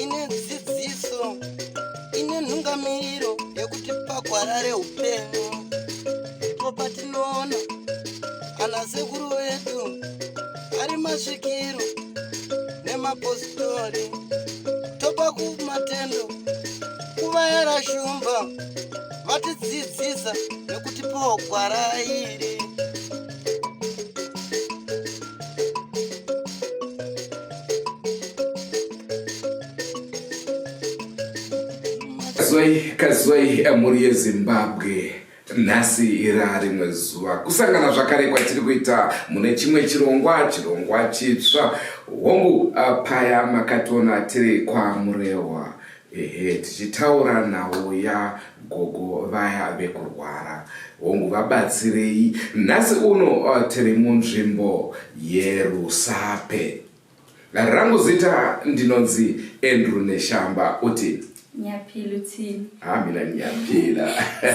Ine dzidziso, ine nhungamiriro yekuti pagwara reupenyu ndipo patinoona ana sekuru vedu ari masvikiro nemapositori, topa kumatendo kuvayara shumba vatidzidzisa nekutipawo gwara iri. Kazwai, kazwai mhuri yeZimbabwe, nhasi ira rimwe zuva kusangana zvakare kwatiri kuita mune chimwe chirongwa, chirongwa chitsva. Hongu, paya makationa tiri kwaMurehwa, ehe, tichitaura nhau yagogo vaya vekurwara. Hongu, vabatsirei. Nhasi uno tiri munzvimbo yeRusape. Rangu zita ndinonzi Andrew Neshamba. Uti Ngiyaphila, uthini? Ha, mina ngiyaphila.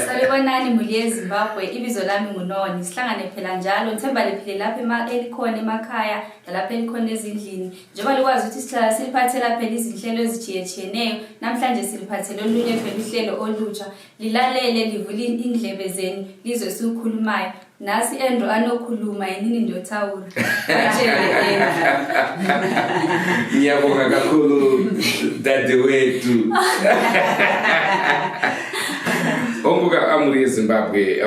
Salibonani mhuri yeZimbabwe, ibizo lami nguNoni. Sihlangane phela njalo, ngithemba liphile lapha elikhona emakhaya nalapha elikhona ezindlini. Njengoba likwazi ukuthi sihlala siliphathela phela izinhlelo ezitshiyetshiyeneyo, namhlanje siliphathele olunye phela uhlelo olutsha. Lilalele, livule indlebe zenu, lizwe esiwukhulumayo. Nasi Andrew anokhuluma, yinini ndothawula. Batshele Andrew. Ngiyabonga kakhulu, dadewethu. Honguka amuri yeZimbabwe,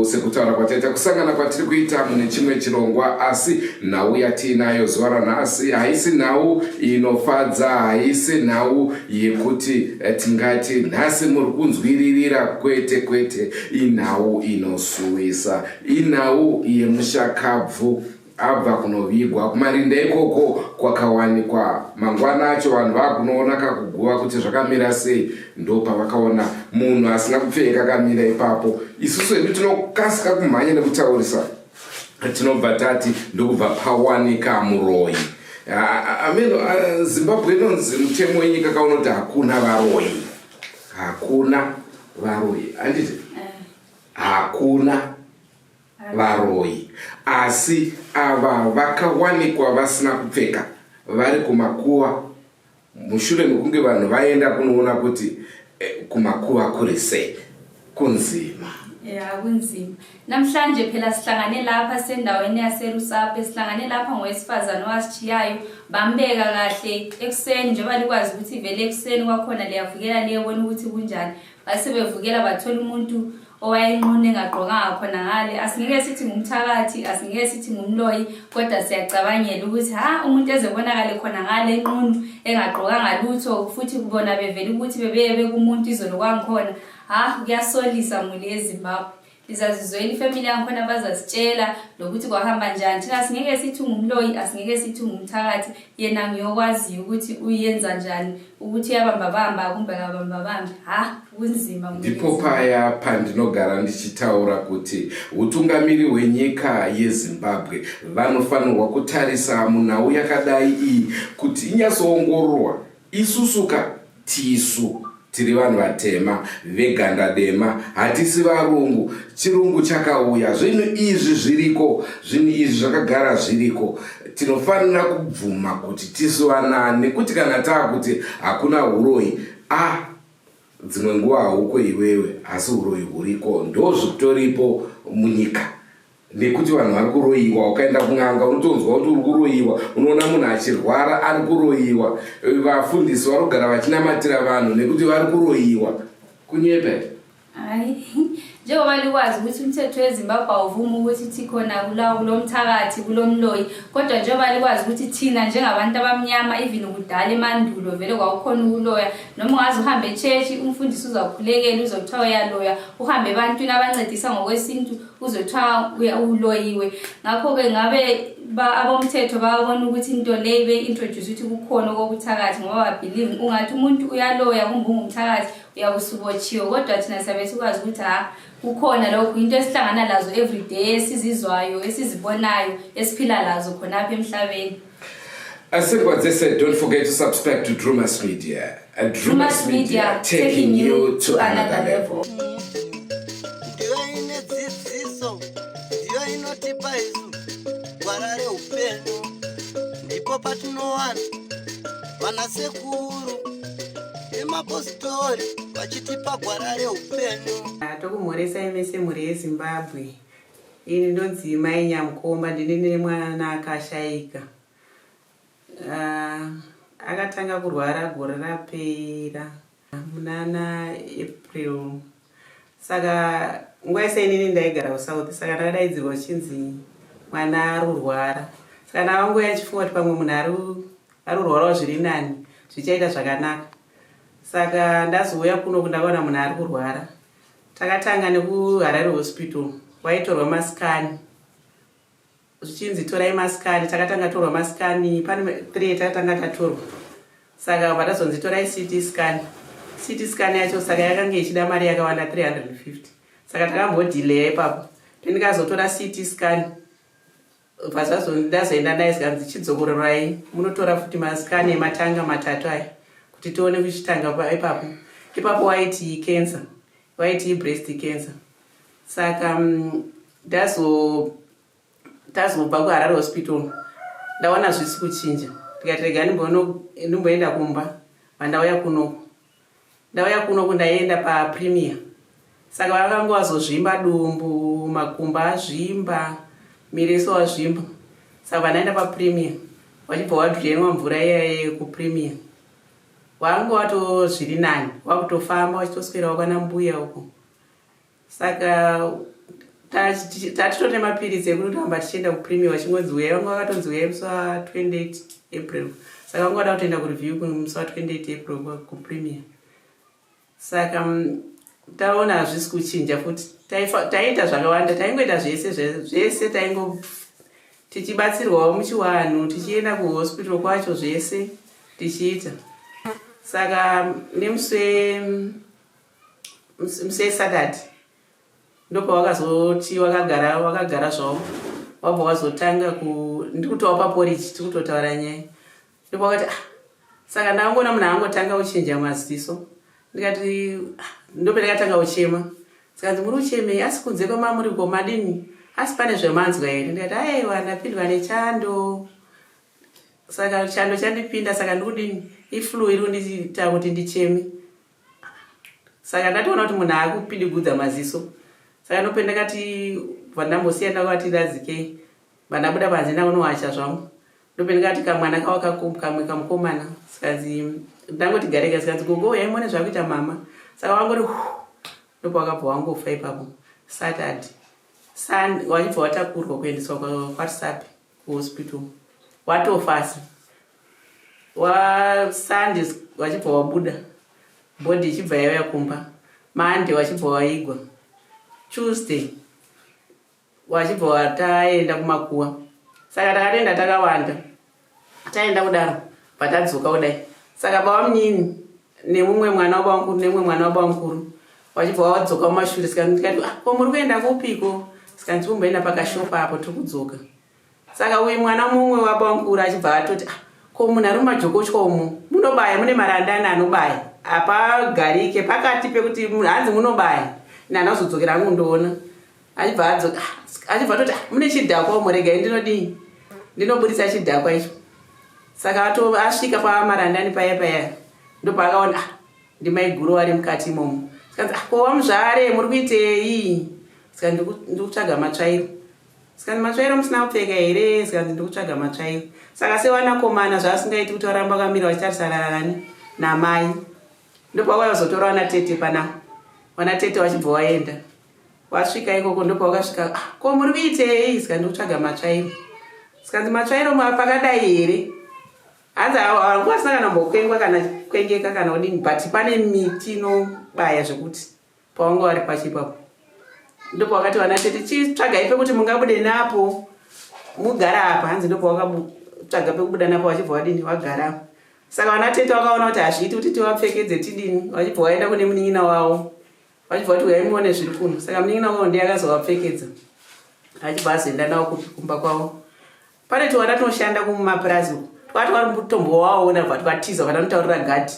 sekutaura kwataita, kusangana kwatiri kuita mune chimwe chirongwa, asi nhau yatiinayo zuva ranhasi haisi nhau inofadza, haisi nhau yekuti tingati nhasi muri kunzwiririra. Kwete, kwete, inhau inosuwisa, inhau yemushakabvu abva kunovigwa kumarinda ikoko kwakawanikwa mangwana acho vanhu vakunoona kakuguva kuti zvakamira sei, ndo pavakaona munhu asina kupfeka akamira ipapo. Isusu hedu tinokasika kumhanya nekutaurisa, tinobva tati ndokubva pawanika muroyi. Ameno Zimbabwe inonzi mutemo wenyika kaunoti hakuna varoyi, hakuna varoyi, handiti? Hakuna varoyi, asi ava vakawanikwa vasina kupfeka vari kumakuva mushure mekunge vanhu vaenda kunoona kuti kumakuva kuri sei. Kunzima. Ya, kunzima. Namhlanje phela sihlangane lapha sendaweni yaseRusape, sihlangane lapha ngowesifazane owasishiyayo, bambeka kahle ekuseni, njengoba likwazi ukuthi vele ekuseni kwakhona liyavukela liyebona ukuthi kunjani. Base bevukela bathola umuntu owayenqunu engagqokanga khona ngale. Asingeke sithi ngumthakathi, asingeke sithi ngumloyi, kodwa siyacabangela ukuthi ha, umuntu ezebonakale khona ngale enqunu engagqokanga lutho, futhi kubona bevele ukuthi bebeye bekumuntu izolo kwangikhona. Ha, kuyasolisa muli eZimbabwe. Lizazizwela ifamily yangikhona, bazasitshela lokuthi kwahamba njani. Thina singeke sithi ungumloyi, asingeke sithi ungumthakathi, yena ngiyokwaziyo ukuthi uyenza njani, ukuthi uyabambabamba kumbe akabambabambi. Ha, kunzima. Ndipo paya pandinogara ndichitaura kuti utungamiri hwenyika yeZimbabwe vanofanirwa kutarisa munhau yakadai iyi kuti inyatsoongororwa. Isusuka tisu tiri vanhu vatema veganda dema, hatisi varungu. Chirungu chakauya, zvinhu izvi zviriko, zvinhu izvi zvakagara zviriko. Tinofanira kubvuma kuti tisu vanani, nekuti kana taakuti hakuna uroyi, a dzimwe nguva hauko iwewe, asi uroyi huriko, ndo zvikutoripo munyika, nekuti vanhu vari kuroyiwa. Ukaenda kun'anga unotonzwa kuti uri kuroyiwa. Unoona munhu achirwara ari kuroyiwa. Vafundisi vari kugara vachinamatira vanhu nekuti vari kuroyiwa. Kunyepa here? Hayi, njengoba likwazi ukuthi umthetho weZimbabwe awuvumi ukuthi thi khona kulo mthakathi, kulo mloyi, kodwa njengoba likwazi ukuthi thina njengabantu abamnyama, even kudala emandulo vele kwakukhona ukuloya. Noma ungaze uhambe e-church, umfundisi uzakukhulekela, uzothiwa uyaloya. Uhambe ebantwini abancedisa ngokwesintu, uzothiwa uloyiwe. Ngakho-ke ngabe abomthetho babona ukuthi into leyi be-introduce ukuthi kukhona okobuthakathi, ngoba babelieve ungathi umuntu uyaloya kumbe ungumthakathi uyabe usubotshiwe. Kodwa thina siyabe sikwazi ukuthi ha, kukhona lokhu, into esihlangana lazo everyday, esizizwayo, esizibonayo, esiphila lazo khonapha emhlabeni. Asingwadzese, don't forget to subscribe to Drumas Media. Drumas Media, taking you to another level. Ndiyo ine dzidziso, ndiyo. Vanotipa isu gwara reupenyu, ndipo patinowana vanasekuru nemapositori vachitipa gwara reupenyu. Tokumhoresai mese mhuri yeZimbabwe. Ini ndonzi Mai Nyamukomba, ndini ndine mwana akashaika. Ah, akatanga kurwara gore rapera munana April. Saka nguva yese inini ndaigara kuSouth, saka ndakadaidzirwa zvichinzi mwana ari kurwara. Saka ndavanguva yachifunga kuti pamwe munhu ari kurwarawo zviri nani, zvichaita zvakanaka. Saka ndazouya kuno ndakaona munhu ari kurwara. Takatanga nekuHarare Hospital, waitorwa masikani. Zvichinzi torai masikani, takatanga torwa masikani, pane 3 takatanga tatorwa. Saka patazonzi torai CT scan. CT scan yacho saka yakanga ichida mari yakawanda 350. Saka takambodhileya ipapo. Pendikazotora CT scan ndazoenda naye zikanzi chidzokororai munotora futi masikani ematanga matatu aya kuti tione kuchitanga ipapo. Ipapo waiti cancer, waiti breast cancer. Saka tazobva kuHarare Hospital, ndaona zvisi kuchinja, ndikati rega ndimboenda kumba. Vandauya kunoku, ndauya kunoku ndaenda paPremier. Saka vakanga vazozvimba dumbu, makumbo azvimba, mireso wazvimba. Saka vandaenda paPremier, vachibva wadrenwa mvura iya yekuPremier, wanga watozviri nani, wakutofamba wachitoswerawo kwana mbuya uko. Saka tatitore mapiritsi ekutoramba tichienda kuPremier, vachingonzi uyai. Vanga vakatonzi uyai musi wa28 April, saka vanga vada kutoenda kureview musi wa28 April kuPremier. Saka taona hazvisi kuchinja futi, taiita zvakawanda, taingoita zvese zvese, taingo tichibatsirwawo muchiwanhu, tichienda kuhospital kwacho, zvese tichiita. Saka nemusi weSaturday ndopawakazoti wakagara wakagara zvavo, wabva wazotanga ku ndikutova paporiji, tiri kutotaura nyaya, ndopawakati ah, saka ndangoona munhu angotanga kuchinja maziso. Ndikati ah, ndopendakatanga kuchema. Sikanzi muri kuchemei? Asi kunze kwemamuriko madini? Asi pane zvemanzwa here? Ndikati aiwa, ndapindwa nechando, saka chando chandipinda, saka ndikudini, iflu iri kundiita kuti ndicheme. Saka ndatoona kuti munhu aakupidigudza maziso. Saka ndope ndakati vandambosiya, ndakati radzikei, vandabuda panze, ndakunowacha zvangu. Ndope ndikati kamwana kavo kamwe kamukomana, sikanzi ndangoti garega, sikanzi gogo uyai muone zvakuita mama. Saka wangori ndopa wakabva wangofa ipapo Saturday. Wachibva watakurwa kuendeswa kwaRusape kuhospital, watofa. Asi waSunday wachibva wabuda body, ichibva yauya kumba. Monday wachibva waigwa. Tuesday wachibva wataenda kumakuwa. Saka takatoenda takawanda, taenda kudaro, patadzoka kudai, saka baba munini nemumwe mwana wababa mukuru nemumwe mwana wababa mukuru wachibva wadzoka mumashure. Saka ndikati, ah, ko muri kuenda kupiko? Saka ndiri kumboenda pakashopa apo, tiri kudzoka. Saka uyu mwana mumwe wababa mukuru achibva atoti, ah, ko munhu ari mumajokochwa umu munobaya, mune marandani anobaya, hapagarike pakati pekuti hanzi munobaya. Nanazodzokera hangu, ndoona achibva adzoka, ah, achibva atoti, ah, mune chidhakwa umo, regai ndinodii, ndinoburitsa chidhakwa icho. Saka asvika pamarandani paya paya, ndopaakaona, ah, ndimaiguru vari mukati imomo. Sikanzi, ah, ko wamuzvare muri kuitei? Saka ndikutsvaga matsvairo. Sikanzi, matsvairo musina kupfeka here? Sikanzi ndikutsvaga matsvairo. Saka sewanakomana zvaasingaiti kuti varamba vakamira vachitarisana nani namai, ndopavakazotora vana tete pana vana tete, vachibva waenda wasvika ikoko. Ndopawakasvika, ah, ko muri kuitei? Sika ndikutsvaga matsvairo. Sikanzi matsvairo pakadai here? Hanzi hangu asina kana mbokwengwa kana kwengeka kana kudini, but pane miti inobaya zvekuti pawanga wari pacho ipapo. Ndopawakati vana tete chitsvagai pekuti mungabude napo mugara apa. Hanzi ndopawakatsvaga pekubuda napo, vachibva vadini, vagara. Saka vana tete vakaona kuti hazviiti kuti tivapfekedze tidini, vachibva vaenda kune munin'ina wavo, vachibva vati uyai muone zviri kuno. Saka munin'ina wavo ndiye akazovapfekedza, achibva azoenda navo kupi, kumba kwavo. Pane tuwana tunoshanda kumapurazi uku, twati watombowaona, bva twatiza, vakanotaurira gadhi,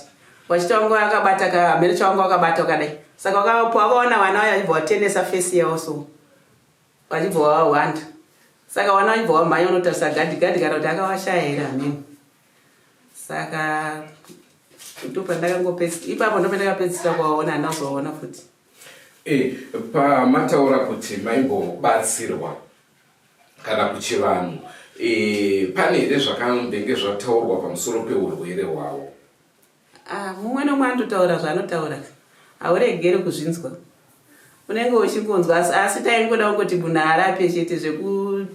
vachiti vanga vakabata kamhene chavanga vakabata wakadai. Saka pavakaona vana vaya, vachibva vatenesa fesi yavo, so vachibva vawanda. Saka wana waibva wamhanya unotarisa gadhi gadhi kana kuti akawashaya here hameno. Saka ndopandakangopedza ipapo ndopandakapedzisira kuvaona handina kuzovaona futi. E, pamataura kuti maimbobatsirwa kana kuchivanhu e, pane here zvakambenge zvataurwa pamusoro peurwere hwavo? Ah, mumwe nomwe anototaura zvaanotaura hauregeri kuzvinzwa unenge uchingonzwa asi, asi taingoda kungoti munhu arape chete zvekuti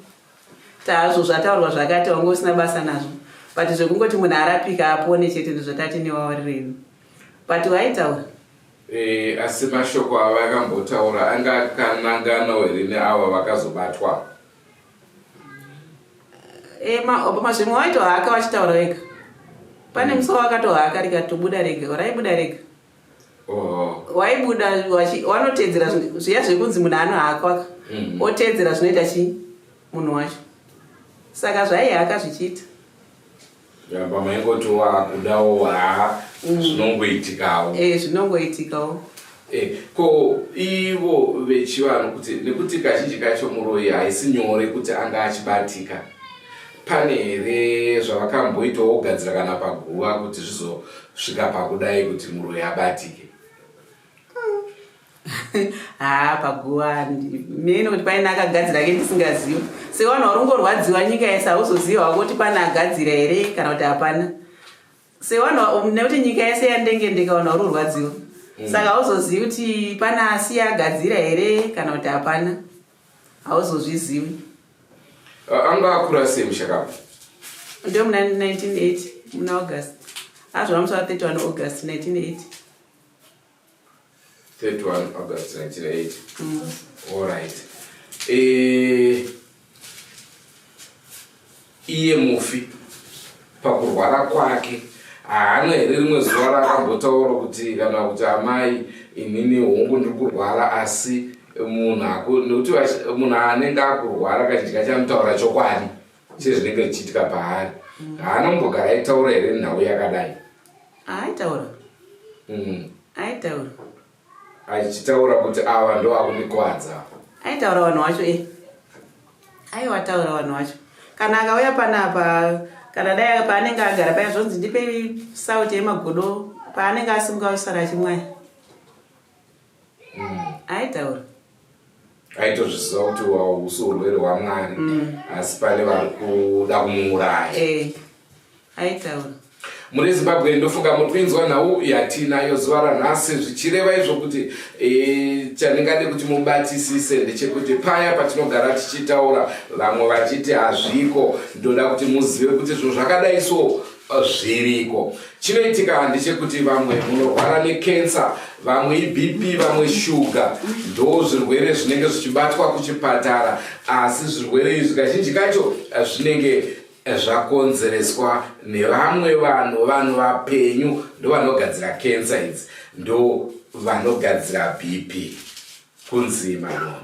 hazvo zvataurwa zvakati wanga usina basa nazvo but zvekungoti munhu arapika apone chete ndozvatati newawarireni but waitaura E, asi mashoko ava akambotaura anga akananganawo here neava vakazobatwa? E, zvimwe waitohaka vachitaura vega pane musi wawakatohaka rikatobuda rega raibuda rega Oh. Waibuda wanoteedzera zviya zvekunzi munhu anohakwa oteedzera zvinoita chii munhu wacho saka zvaihaka zvichiita Yamba maingoti wakudawo haa zvinongoitikawo. Eh, zvinongoitikawo. Eh, ko ivo vechivanhu kuti nekuti kazhinji kacho muroyi haisi nyore kuti anga achibatika pane here zvavakamboitawo kugadzira kana paguva kuti zvizosvika pakudai kuti muroyi abatike? Haa paguva mene kuti paine akagadzira ke ndisingazivi sevanhu vari kungorwadziwa nyika yese hauzoziva hako kuti pane agadzira here kana kuti hapana sevanhu nekuti nyika yese yandengendeka vanhu vari kurwadziwa saka hauzozivi kuti pane asiya agadzira here kana kuti hapana hauzozvizivi. Anga akura sei mushakabvu? Ndo muna 1980 muna August azvava musi wa 31 August 1980. 31 August 1980. All right. Eh, iye mufi pakurwara kwake haana here rimwe zuva raakambotaura kuti kana kuti amai inini hongu ndiri kurwara asi munhu nekuti munhu anenge akurwara kazhinji kacho anotaura chokwadi chezvinenge zvichiitika paari haana kumbogara aitaura here nhau yakadai? Aitaura. Aitaura. Achitaura kuti ava ndo akundikwadza. Aitaura vanhu vacho e. Aiwataura vanhu vacho. Kana akauya panapa kana dai paanenge agara paya zvonzi ndipe sauti yemagodo paanenge asimuka osara achimwaya. Aitaura. Aitozviziva kuti hausi urwere hwaMwari asi pane vari kuda kumuuraya. Eh. Aitaura. Mune Zimbabwe ndofunga muri kuinzwa nhau yatinayo zuva ranhasi zvichireva izvo kuti e, chandingade kuti mubatisise ndechekuti paya patinogara tichitaura vamwe vachiti hazviko ndoda kuti muzive kuti zvinhu zvakadai so zviriko. Chinoitika ndechekuti vamwe munorwara nekensa, vamwe iBP, vamwe shuga, ndo zvirwere zvinenge zvichibatwa kuchipatara, asi zvirwere izvi kazhinji kacho zvinenge zvakonzereswa nevamwe vanhu. Vanhu vapenyu ndovanogadzira kensa idzi, ndo vanogadzira BP. Kunzima noni.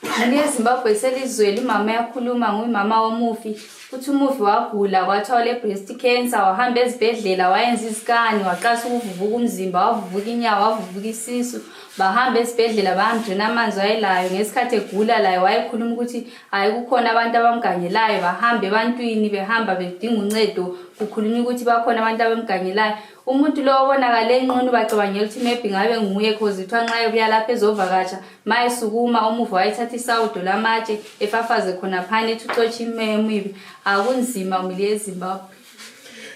Mhuri yeZimbabwe selizwele umama uyakhuluma ngumama womufi uthi umufi wagula kwathiwa ule-breast cancer wahamba ezibhedlela wayenza izikani waqalisa ukuvuvuka umzimba wavuvuka inyawo wavuvuka isisu bahamba esibhedlela bayamdrina amanzi wayelayo ngesikhathi egula laye wayekhuluma ukuthi hhayi kukhona abantu abamganyelayo bahamba ebantwini behamba bedinga uncedo kukhulunywa ukuthi bakhona abantu abamganyelayo umuntu lo obonakale enqunu bacabangela ukuthi maybe ngabe nguye cause kuthiwa nxa ebuya lapha ezovakatsha ma esukuma umuva wayethatha isawudo lamatshe efafaze khona phana ethi uxotsha imimoya emibi akunzima muli yeZimbabwe.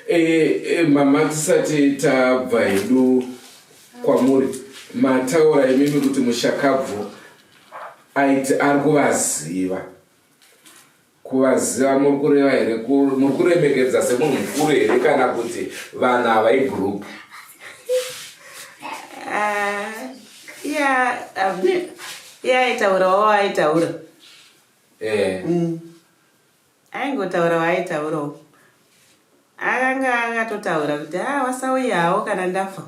Eh, mama tisati tabva hedu kwamuri mataura imimi kuti mushakabvu aiti ari kuvaziva kuvaziva muri kureva here muri kuremekedza semunhu mukuru here kana kuti vanhu ava igroup? Ah, iye aitaurawo aitaura. Aingotaura waaitaurawo akanga akatotaura kuti a wasauyawo kana ndafa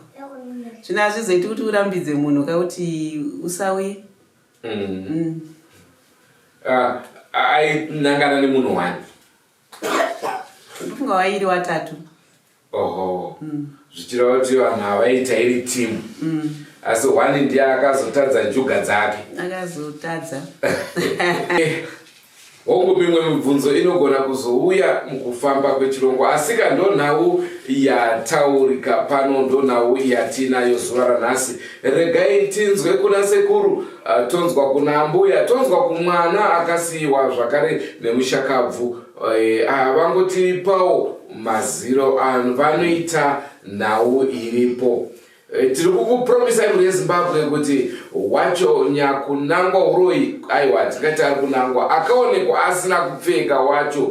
zvino hazvizoiti kuti urambidze munhu kakuti usauye. Ah, ainangana nemunhu wani? Ndofunga wairi watatu. Oho, zvichireva kuti vanhu havaita iri timu asi one ndiye akazotadza njuga dzake. Akazotadza. Hongu, mimwe mibvunzo inogona kuzouya mukufamba kwechirongwa, asika ndonhau yataurika pano, ndonhau yatinayo zuva ranhasi. Regai tinzwe kuna sekuru, tonzwa kuna ambuya, tonzwa kumwana akasiyiwa zvakare nemushakabvu. Vangotipawo maziro vanoita nhau iripo. Tiri kukupromisai mhuri yeZimbabwe kuti wacho nyakunangwa uroyi, aiwa, tingati ari kunangwa akaonekwa asina kupfeka wacho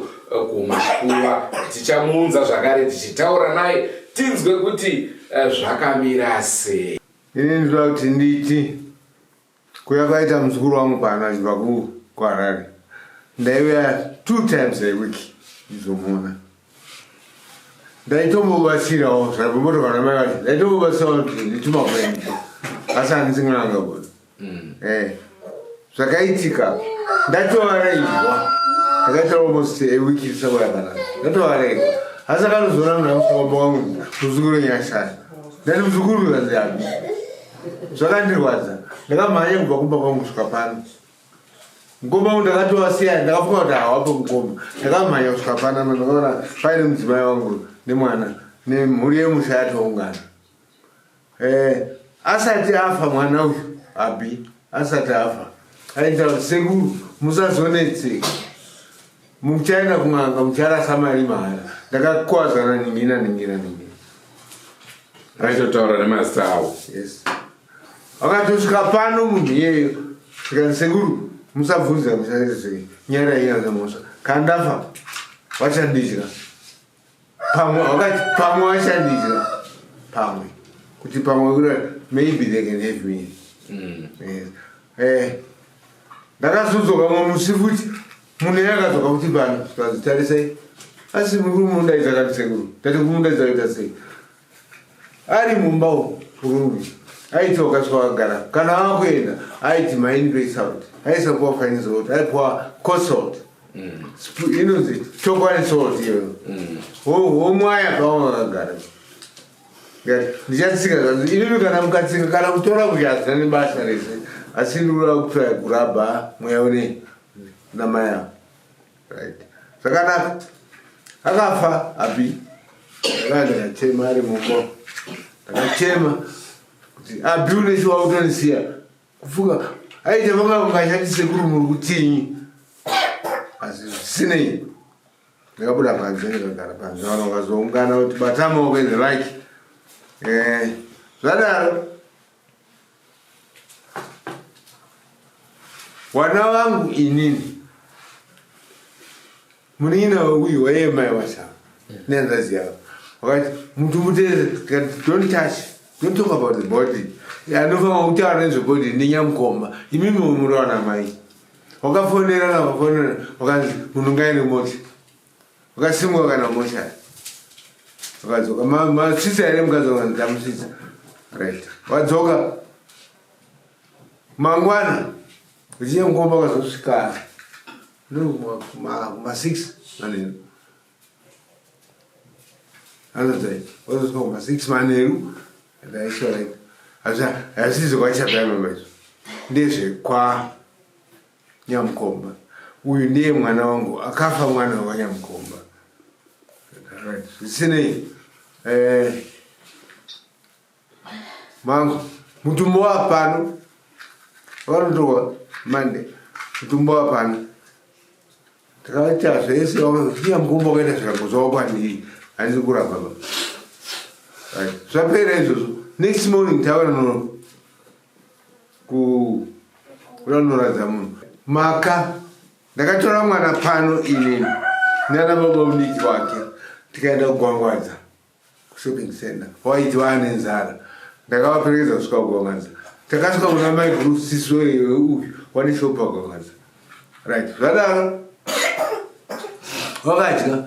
kumakuva, tichamuunza zvakare tichitaura naye tinzwe kuti zvakamira sei. Ini ndinoda kuti nditi kuya kwaita muzukuru wangu pano achibva kuHarare, ndaiuya two times a week ndizomuona. Ndaitombobatsirawo zvaimbombotorwa namai vacho, ndaitombobatsirawo kuti ndituma kuenda, asi handisi n'anga bona. Zvakaitika ndatovarairwa, ndakaita almost a week ndisauya panapa, ndatovarairwa. Asi akanozoona munhu amusvika wangu, muzukuru nyashaya. Ndati muzukuru kanzi abi. Zvakandirwadza, ndakamhanya kubva kumba kwangu kusvika pano. Mukoma wangu ndakatovasiya, ndakafunga kuti hawapo mukoma. Ndakamhanya kusvika pano, ndakaona paine mudzimai wangu nemwana nemhuri yemusha yatoungana. Asati afa mwana uyu Abi, asati afa aita kuti sekuru musazonetseka, muchaenda kun'anga mucharasa mari mahara. Ndakakwazana ningi naningi naningi. Aitotaura nemazita avo. Yes, akatosvika pano munhu iyeyo, zvikanzi sekuru musabvunza, musaizei, nyara iya nemhosva, kana ndafa vachandidya pamwe. Wakati pamwe vachandidya pamwe, kuti pamwe kura maybe they can have me. Yes. Ndakazodzoka mumwe musi futi, munhu iye akadzoka futi pano, zvikanzi tarisai, asi muri kumudaidza kati sekuru, ndati kumudaidza kuita sei ari mumba umu? Murume aiti wakasvika wakagara, kana akuenda aiti maini pesalt, aisapuwa fine salt, aipuwa coarse salt. Inonzi chokwani salt iyoyo. Womwaya pawanga wakagara. Ndikati, ndichatsika zvanzi inini kana mukatsika kana kutora kudya nebasa rese, asi ndinoda kutora kurabha mweya une namai avo. Right, zvakanaka. Akafa Abi, ndakaa ndakachema ari mumba, ndakachema kuti Abi uneshuwa kutonisiya kufunga aita vanga kungashati sekuru muri kutinyi, asi zvisinei ndakabuda panze ndikagara panze, vanhu vakazoungana kuti bata maoko and the like. Zvadaro wana vangu inini munin'ina weuyu waiye mai wachava nehanzvadzi yavo wakati mutumuteze, tikati don't touch, don't talk about the body. Anofanira kutaura nezvebody ndinyamukoma, imimi muri wana mai. Wakafonerana, wakafonerana, wakanzi munhu ngaende mota, wakasimuka kana mota wakadzoka. Masvitsa here mukadzi? Wakanzi tamusvitsa. Right, wadzoka mangwana uchinyamukoma wakazosvika kuma6 manheru, anozai wazosvika kuma6 manheru. Ndaiswa hazvizi kwachataimama izvo, ndezvekwa Nyamukomba. Uyu ndiye mwana wangu akafa, mwana waNyamukomba. Right, zvisinei mangu mutumbo wapano vanotorwa mande mutumbo wapano, takaita zvese. Nyamukomba wakaita zvirango zvavo kwandiri, handisi kuramba ba. Right, zvapera izvozvo, next morning taura no kunoradza munhu maka. Ndakatora mwana pano inini nana baba mudiki wake, tikaenda kuGwangwadza kushopping center. Waiti vaane nzara, ndakavaperekedza kusvika kuGwangwadza. Takasvika kuna mai guru sisi uyu wane shop paGwangwadza. Right, zvadaro wakadya,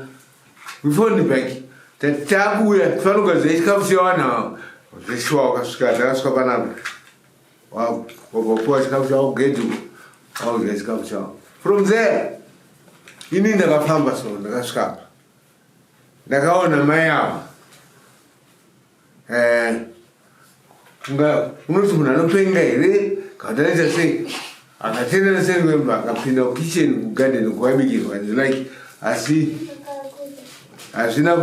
we phoned back tati takuuya tifanogadzira chikafu chevanhu ava zveshuwa. Wakasvika, takasvika panapa, wapuwa chikafu chavo gedhi, wakudya chikafu chavo. From there ini ndakafamba, so ndakasvika apa, ndakaona mai ava. Unoti munhu anopenga here kana kuti anoita sei? Akatendera seri kwemba akapinda kukitchen kugarden kwaibikirwa and like asi hazvina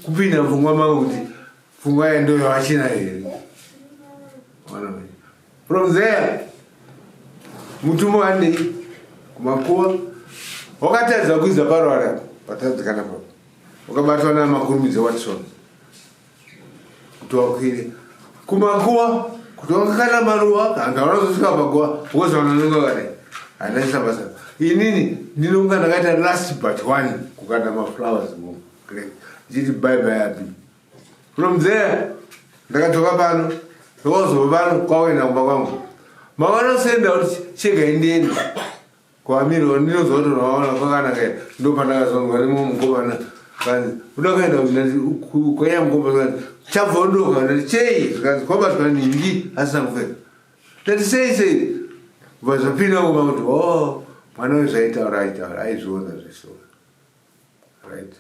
kupinda mupfungwa mangu kuti pfungwa yayo ndoyo achina here. From there mutumwa wandei kumakuva wakatadza kuiza parwara patadzikana papo wakabatwa namakurumidze Watson kuti wakwire kumakuva kuti wakakanda maruva kana unozosvika paguva because vanononga vakadai handaisa basa inini ndinonga ndakaita last but one kukanda maflowers ndichiti bye bye abi from there ndakadzoka pano ndokazova pano kwakuenda kumba kwangu mavanosenda kuti chega indiende Kwamiro ndinozotonoona kwakanaka ndopandakazonzwa nemumwe mukomana kanzi uda kuenda kwenya mukomana kanzi chabvondoka ndati chei zvikanzi kwabatwa ningi asina kupfeka ndati sei sei bva zvapinda ngoma kuti o oh, mwana uyu zvaitaura aitaura aizviona zveshuwa right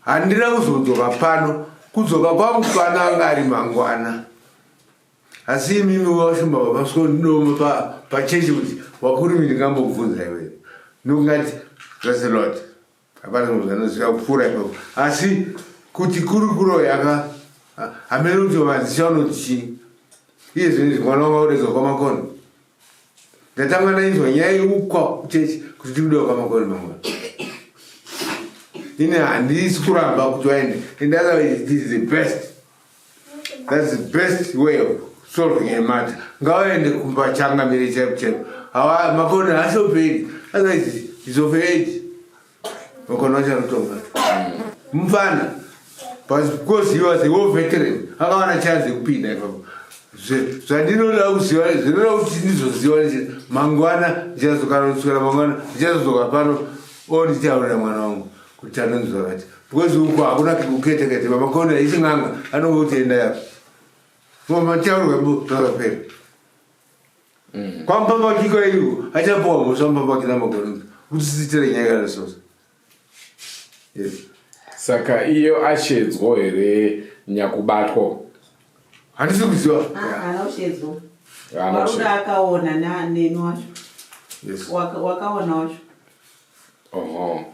handina kuzodzoka pano kudzoka kwangu pano anga ari mangwana Asi imimi washumba baba so ndinoma pachechi kuti wakuru ndingambobvunza iwe ndokungati that's a lot hapana zvimwe zvanoziva kupfuura ipapo asi kuti kurukuro yaka hamene kuti vadzicha unoti chii iye zvino izvi mwana wanga uredzwa kwamakoni ndatanga ndainzwa nyaya yeukwa kuchechi kuti tikudiwa kwamakoni mangwana ini handisi kuramba kuti waende and otherwise it is the best That's the best way of solving a matter. Ngawaende kumba changamire chaipo chaipo. Hawa makona haasoperi. Otherwise he's of age. Makona acho anotonga. Mfana. But because he was a war veteran, akawana chance yekupinda ipapo. Zvandinoda kuziva, zvinoda kuti ndizoziva mangwana ndichazokana kuswera mangwana ndichazodzoka pano onditaurira mwana wangu. kuti anonzi zvakati because uko hakuna kuketekete vamakona ichin'anga anongoti enda yapo mataurwa bo zvakapera mm. kwamupambakiko iko achapuwa mhosva mupambakina makona kuti sitire nyaya kana sosa yes saka iyo ashedzwo here nyakubatwa handisi kuziva haana kushedzwa waruda akaona neni wacho wakaona wacho Oho.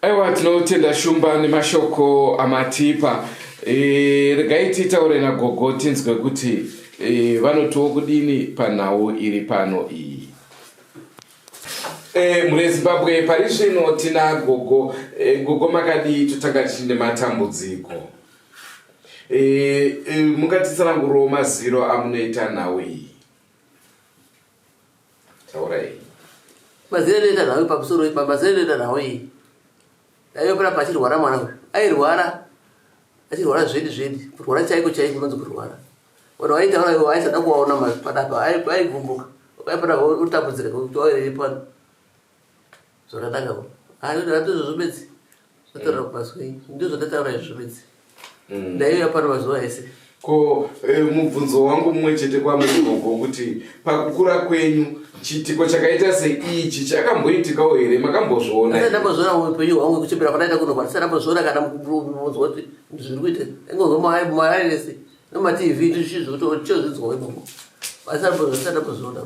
Aiwa tinotenda Shumba nemashoko amatipa. E, regai titaure nagogo tinzwe kuti e, vanotiwo kudini panhau iri pano iyi. E, mune Zimbabwe pari zvino tina gogo. E, gogo makadii totanga tichine matambudziko. E, e, mungatitsananguriwo maziro amunoita nhau iyi. Taurai. Mazira inoita nhau pamusoro ipa mazira inoita nhau iyi. Daiwe pana pachirwara mwana uyu. Airwara. Achirwara zvedi zvedi. Kurwara chaiko chaiko kunonzi kurwara. Vanhu vaitaura ivo aisada kuvaona padapa aigumbuka. Ukaipana utambudzika kuti wairei pano. Zvakanaka. Hayi ndizvo bedzi. Zvataura kumazwi. Ndizvo ndataura izvo bedzi. Mm. Ndaiuya pano mazuva ese. Ko eh, mubvunzo wangu mumwe chete kwamuri gogo kuti pakukura kwenyu chiitiko chakaita seichi chakamboitikawo here makambozviona? Ndisati ndambozviona muupenyu hwangu kuchembera kwandaita kuno ndisati ndambozviona kana munzwa kuti zviri kuita ingozwa mumairesi nematv ndichizvinzwa imomo asi ndisati ndambozviona.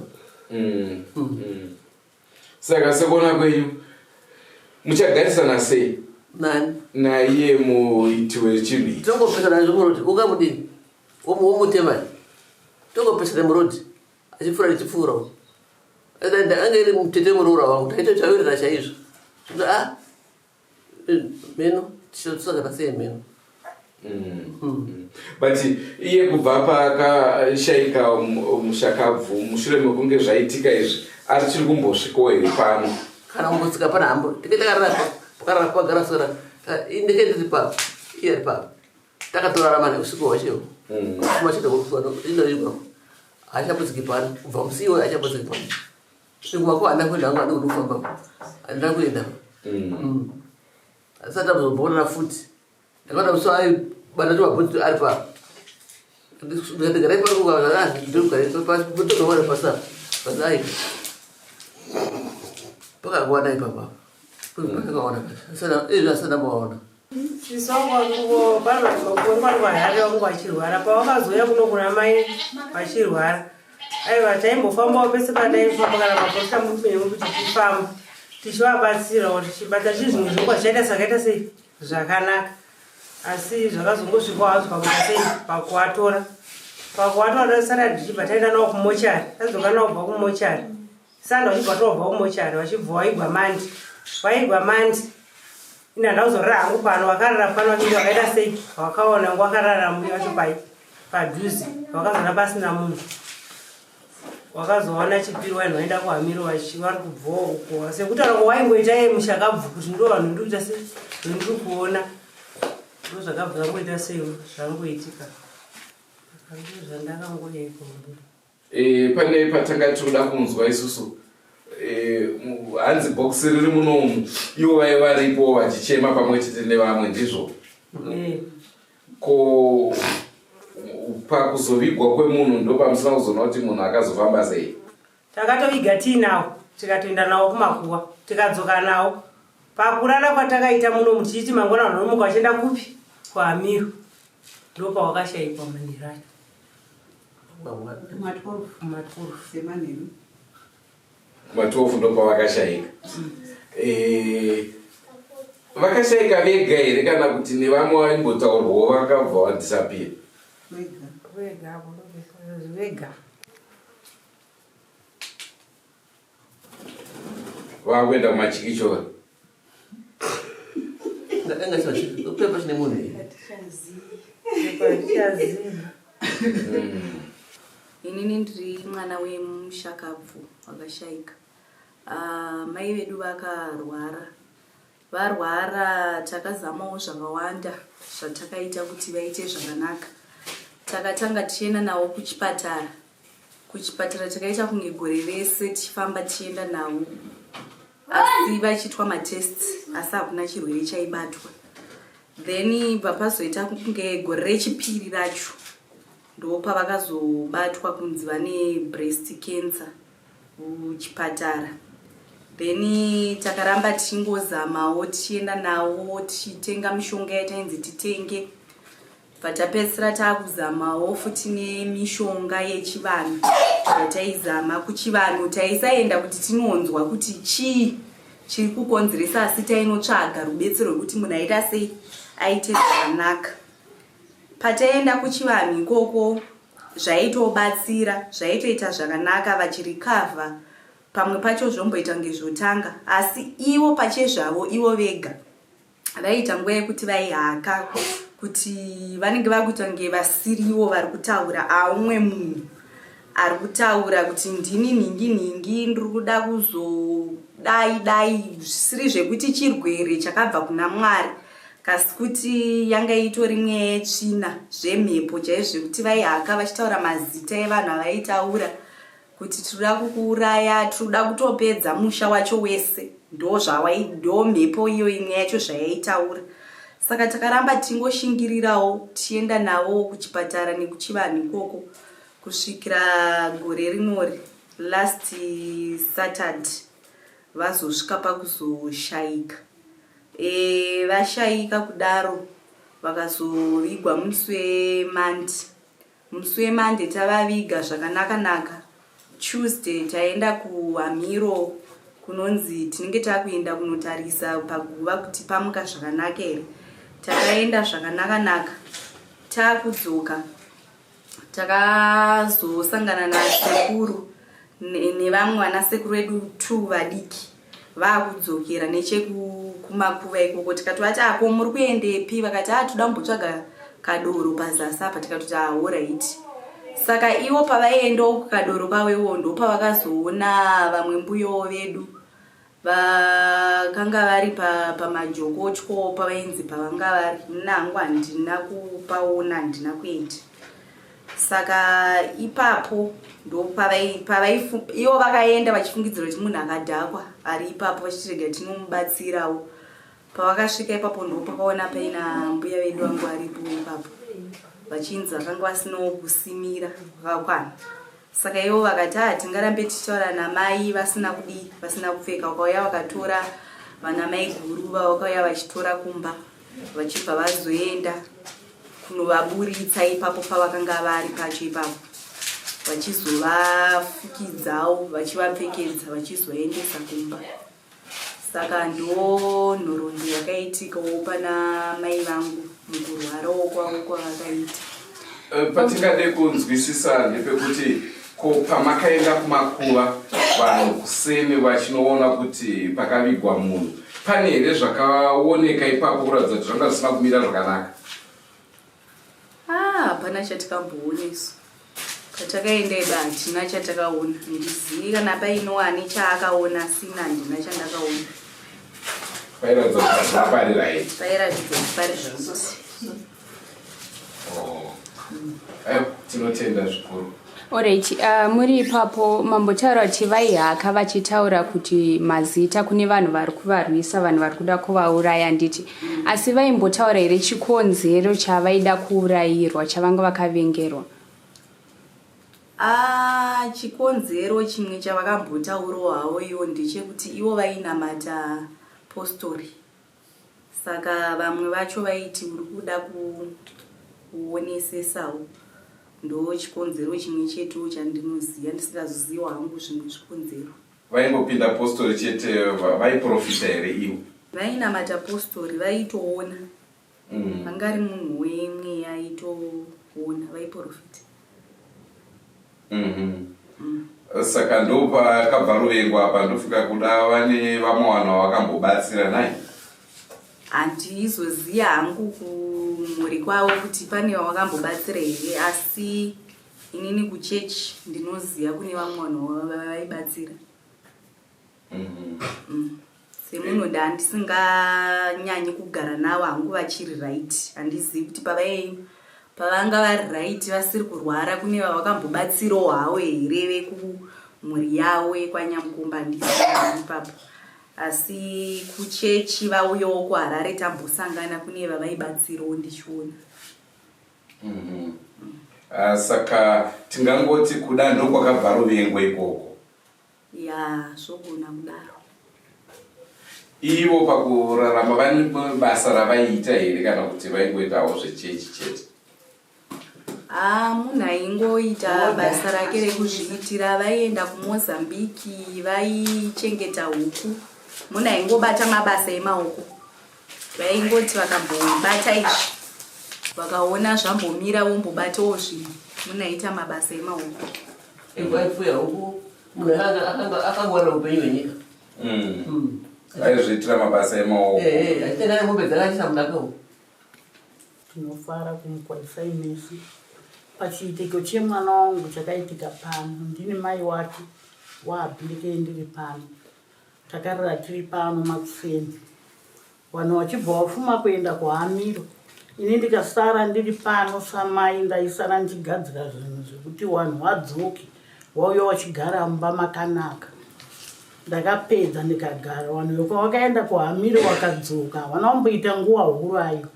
Mm. Mm. Saka sekuona kwenyu muchagarisana sei? Nani? Naiye muiti wechinhu ichi. Tongopesana zvemurodi, ungamudini? Womutema. Tongopesana murodi. Achipfuura ndichipfuura. Ange iri mutete muroora wangu, taitotaurira chaizvo. Ah, mheno tisakata sei mheno mm. mm. but iye kubva paakashaika mushakabvu mushure mekunge zvaitika izvi achiri kumbosvikawo here pano kana kumbotsika pana hambo tinge takarara pakarara pagara sora ndike ndiri papo iye ari papo takatorarama neusiku hwachewo mm. machete inoigwa haachambotsiki pano kubva musi iwoyo haachambotsiki pano Sikuva ko handina kuenda hangu handina kufamba handina kuenda mm. mm. asati ambozombonana futi ndakaona musi aibata tumabhutsu ari pa ndikati garai pano pasi apa pasi ai pakakuwana ipapa pakawana izvi asati ambowaona Sisi wangu wangu pano pano vahari vangu vachirwara pavakazouya kuno kuna mai vachirwara. Aiwa, taimbofambawo pese pataifamba kana maposita mupenyu kuti tifamba tichivabatsirawo, tichibata chii, zvimwe zvinguva zvichaita sakaita sei zvakanaka, asi zvakazongosvikwa hazvo pakuita sei pakuvatora pakuvatora sara tichibva taenda nawo kumochari, tadzoka nawo kubva kumochari Sanda vachibva tobva kumochari, vachibva waigwa mandi, waigwa mandi. Ina ndauzorara hangu pano, vakarara pano vachinge vakaita sei, vakaona ngo vakarara mbuya vacho pai padhuze, vakazoona pasina munhu. Wakazoona chipiri vanhu vaenda kuhamiro vari kubvawo uko, sekutaura kwawaingoita iye mushakabvu kuti ndo vanhu ndikuita sei ndiri kuona, ndo zvakabva zvangoita sei zvangoitika, zvandakangoeka. E, pane patanga tinoda kunzwa isusu e, hanzi bhokisi riri munomu, ivo vaiva varipo vachichema pamwe chete nevamwe, ndizvo? Ko pakuzovigwa kwemunhu ndopamusina kuzoona kuti munhu akazofamba sei? Takatoviga tiinawo, tikatoenda nawo kumakuwa, tikadzoka nawo pakurara kwatakaita munomu, tichiti mangwana vanhu vanomuka vachienda kupi, kuamiro, ndopawakashayikwa manheru acho. Kuma12 ndopavakashayika. Eh, vakashayika vega here kana kuti nevamwe vaimbotaurwawo vakabva vadisappear? Vega, vega. Vakuenda kumachikichori. Pepa chine munhu here? Inini ndiri mwana wemushakabvu wakashaika. Ah, mai vedu vakarwara, varwara takazamawo zvakawanda zvatakaita kuti vaite zvakanaka. Takatanga tichienda navo kuchipatara. Kuchipatara takaita kunge gore rese tichifamba tichienda navo, asi vachiitwa matests, asi hakuna chirwere chaibatwa. Then bva pazoita kunge gore rechipiri racho ndo pavakazobatwa kunzi vane breast cancer kuchipatara. Then takaramba tichingozamawo tichienda navo, tichitenga mishonga yatainzi titenge, bva tapedzisira taakuzamawo futi nemishonga yechivanhu yataizama. Kuchivanhu taisaenda kuti tinonzwa kuti chii chiri kukonzeresa, asi tainotsvaga rubetsero rwekuti munhu aita sei aite zvakanaka. Pataienda kuchivanhu ikoko zvaitobatsira, zvaitoita zvakanaka, vachirikavha pamwe pacho zvomboita kunge zvotanga, asi ivo pachezvavo ivo vega vaiita nguva yekuti vaihaka kuti vanenge vakuita kunge vasiriwo vari kutaura, aumwe munhu ari kutaura kuti ndini nhingi nhingi, ndiri kuda kuzodai dai, zvisiri zvekuti chirwere chakabva kuna Mwari, kasi kuti yanga itori mweya yetsvina, zvemhepo chaizvo, zvekuti vaihaka vachitaura mazita evanhu avaitaura kuti tinoda kukuuraya, tinoda kutopedza musha wacho wese. Ndo zvawai, ndo mhepo iyo imwe yacho zvayaitaura. Saka takaramba tingoshingirirawo tichienda navo kuchipatara nekuchivanhu ikoko kusvikira gore rinori last Saturday vazosvika pakuzoshayika. E, vashayika kudaro vakazovigwa musi weMonday. Musi weMonday tavaviga zvakanaka naka. Tuesday taenda kuHamiro kunonzi tinenge takuenda kunotarisa paguva kuti pamuka zvakanaka here. Takaenda zvakanaka naka. Takudzoka takazosangana nasekuru nevamwe vanasekuru vedu two vadiki vakudzokera nechekumakuva ikoko. Tikatovati, "Ako muri kuendepi?" Vakati, "A, toda kumbotsvaga kadoro pazasi apa." Tikatoti, "Ahoraiti." Saka ivo pavaiendawo kukadoro kwavo ivo ndopavakazoona vamwe mbuyowo vedu vakanga vari pamajokotyo pavainzi pavanga vari. Nangu handina kupaona, handina kuenda. Saka ipapo ndo ivo vakaenda vachifungidzira kuti munhu akadhakwa ari ipapo, vachitirega tinomubatsirawo. Pavakasvika ipapo ndo pakaona paina mbuya vedu vangu varipo ipapo, vachinzi vakanga vasinawo kusimira kwakakwana. Saka ivo vakati, "A, tingarambe tichitaura namai vasina kudii, vasina kupfeka." Vakauya vakatora vana mai guru vavakauya vachitora kumba, vachibva vazoenda kunovaburitsa ipapo pavakanga vari pacho ipapo. vachizovafukidzawo vachivapfekedza vachizoendesa kumba saka ndo nhoroondo yakaitikawo pana mai vangu mukurwarawo kwavo kwavakaita. Patingade kunzwisisa ndepekuti ko pamakaenda kumakuva vanhu kuseni vachinoona kuti pakavigwa munhu, pane here zvakaoneka ipapo kuratidza kuti zvanga zvisina kumira zvakanaka? Ah, hapana chatikamboona isu patakaenda ida, hatina chatakaona. Handizivi kana paino ane chaakaona, asina handina chandakaona. Pairatidza kuti zvaparira here? Pairatidza kuti pari zvakuti. Oh. Aiwa, tinotenda zvikuru. Alright, muri ipapo mambotaura kuti vaihaka vachitaura kuti mazita kune vanhu vari kuvarwisa, vanhu vari kuda kuvauraya, handiti? Asi vaimbotaura here chikonzero chavaida kuurayirwa, chavanga vakavengerwa? Ah, chikonzero chimwe chavakambotaurawo havo ivo ndechekuti ivo vainamata postori, saka vamwe vacho vaiti uri kuda kuonesesawo. Ndo chikonzero chimwe chetewo chandinoziva, ndisingazoziva hangu zvimwe zvikonzero. Vaingopinda postori chete, vaiprofita here ivo? Vainamata postori, vaitoona. Vanga ari munhu wemweya, aitoona, vaiprofita. Saka ndopakabva ruvengo apa, ndofunga kuda vane vamwe vanhu vavakambobatsira nai. Handizoziva hangu kumhuri kwavo kuti pane vavakambobatsira here, asi inini kuchechi ndinoziva kune vamwe vanhu vaibatsira. Semunhu ndandisinganyanyi kugara navo hangu vachiri right, handizivi kuti pavanga vari right vasiri kurwara kune vavakambobatsirawo havo here vekumhuri yavo yekwaNyamukomba, handizivi ipapo. Asi kuchechi vauyawo kuHarare tambosangana, kune vavaibatsirawo ndichiona. Ah, saka tingangoti kuda ndokwakabva ruvengo ikoko? Ya, zvogona kudaro. Ivo pakurarama vane basa ravaiita here kana kuti vaingoitawo zvechechi chete? Ah, munhu aingoita basa rake rekuzviitira. Vaienda kuMozambiki, vaichengeta huku. Munhu aingobata mabasa emaoko. Vaingoti vakambobata izvi, vakaona zvambomira, vombobatawo zvimwe. Munhu aita mabasa emaoko. Vaifuya huku, munhu akangwarira upenyu hwenyika. Aizviitira mabasa emaoko. Achitenga nemombe dzake achiisa mudaka. Tinofara kumukwaisai mese pachiitiko chemwana wangu chakaitika pano. Ndini mai wake waabhirekei, ndiri pano. Takarara tiri pano makuseni, vanhu vachibva vafuma kuenda kuhamiro. Ini ndikasara ndiri pano samai, ndaisara ndichigadzira zvinhu zvekuti vanhu vadzoke vauya vachigara mumba makanaka. Ndakapedza ndikagara, vanhu vekwavakaenda kuhamiro vakadzoka, havana kumboita nguva huru ayo.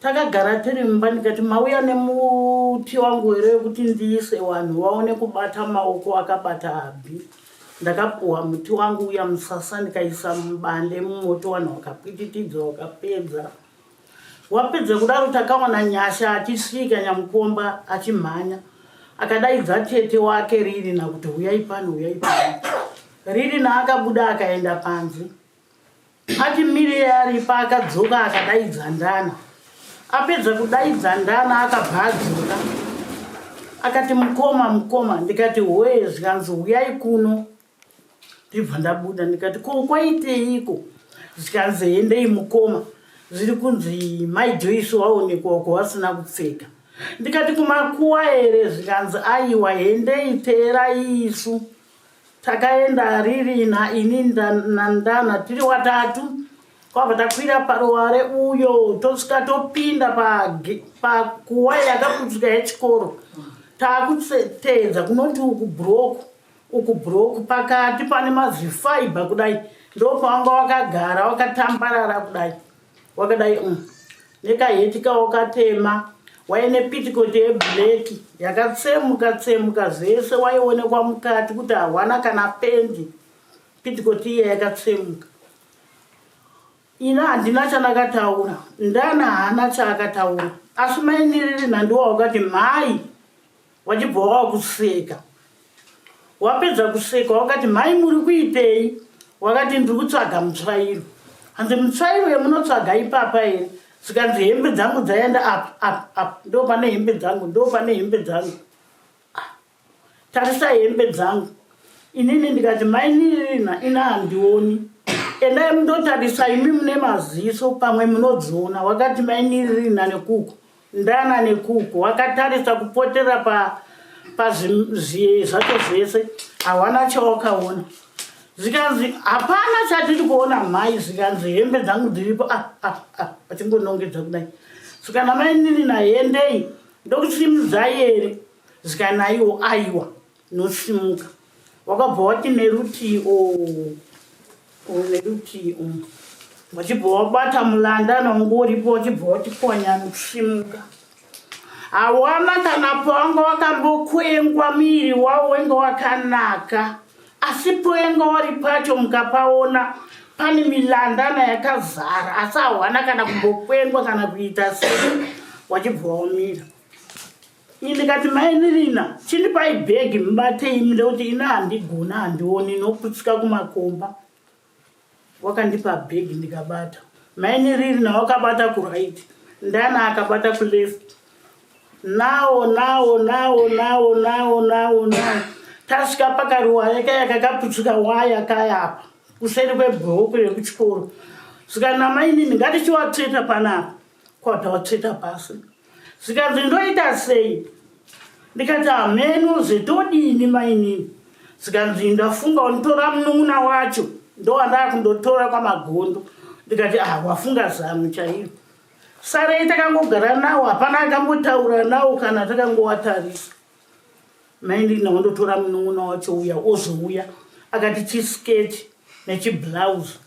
Takagara tiri mumba, ndikati, "Mauya nemuti wangu here wekuti ndiise vanhu vaone kubata maoko akabata abhi?" Ndakapuhwa muti wangu uya musasa, ndikaisa mubande mumoto, vanhu vakapwititidzwa, vakapedza. Wapedza kudaro, takaona Nyasha achisvika, Nyamukomba, achimhanya, akadaidza tete wake Ririna kuti, "Huyai pano, huyai pano." Ririna akabuda akaenda panze, ati mirire aripo, akadzoka akadaidza Ndana. Apedza kudaidza Ndana, akabva adzoka akati, "Mukoma, mukoma." Ndikati, "Hoye." Zvikanzi, "Huyai kuno." Ndibva ndabuda, ndikati, "Ko kwaiteiko?" Zvikanzi, "Hendei mukoma, zviri kunzi mai Joyce waonekwa uko vasina kupfeka." Ndikati, "Kumakuwa here?" Zvikanzi, "Aiwa, hendei, teerai isu." Takaenda, Ririna, ini naNdana, tiri watatu. Kwabva takwira paruware uyo, tosvika topinda pakuwa yakaputsika yechikoro. Taakuteedza kunoti uku bhuroku, uku bhuroku, pakati pane mazifaibha kudai, ndopawanga wakagara wakatambarara kudai, wakadai nekaheti kawakatema, waine pitikoti yeblack yakatsemuka tsemuka zvese, waionekwa mukati kuti hawana kana pendi, pitikoti iya yakatsemuka. Ina handina chandakataura, Ndana haana chaakataura, asi mainiriri nhandiwa wakati mhai. Wachibva wakuseka. Wapedza kuseka wakati mhai muri kuitei? Wakati ndiri kutsvaga mutsvairo. Hanzi mutsvairo yemunotsvaga ipapa here? Zvikanzi hembe dzangu dzaenda apa apa apa ndo pane hembe dzangu ndo pane hembe dzangu. Ah, tarisa hembe dzangu. Inini ndikati mai Nirina ina handioni. Endai mundotarisa imi mune maziso pamwe munodziona. Wakati mai Nirina nekuku. Ndana nekuku wakatarisa kupotera pa pazviye zvacho zvese hawana chawakaona zvikanzi hapana chatiri kuona mhai zvikanzi hembe dzangu dziripo ah, ah, ah, vachingonongedza kudai zvikana mainini nahendei ndokusimudzai here zvikanaiwo aiwa nosimuka wakabva wati nerutii o oh, nerutii um wachibva wabata mulanda nongoripo wachibva wati kwanya nosimuka hawana kana pawanga wakambokwengwa miri wawo wenge wakanaka asi poenga wari pacho mukapaona pane milandana yakazara asi hawana kana kumbokwengwa kana kuita sei wachibva wamira Ini ndikati mai Nirina chindipai bhegi mubate imi nekuti ini handigona handioni nokutsika kumakomba. Wakandipa bhegi ndikabata. Mai Nirina wakabata kuright Ndana akabata kuleft. Nawo nawo nawo nawo nawo nawo nawo tasvika pakaruwaya kaya kakaputsika waya kaya apa kuseri kwebhuku rekuchikoro. Zvikanzi mainini ngatichiwatsveta panapa kwabva watsveta pasi. Zvikanzi ndoita sei? Ndikati hameno zvetodini mainini. Zvikanzi ndafunga unditora munun'una wacho ndowandaa kundotora kwamagondo. Ndikati ah wafunga zano chairo. Sarei takangogara nawo hapana akambotaura nawo kana takangowatarisa. Mainini wandotora munun'una wacho uya ozouya akati chisketi nechiblouse.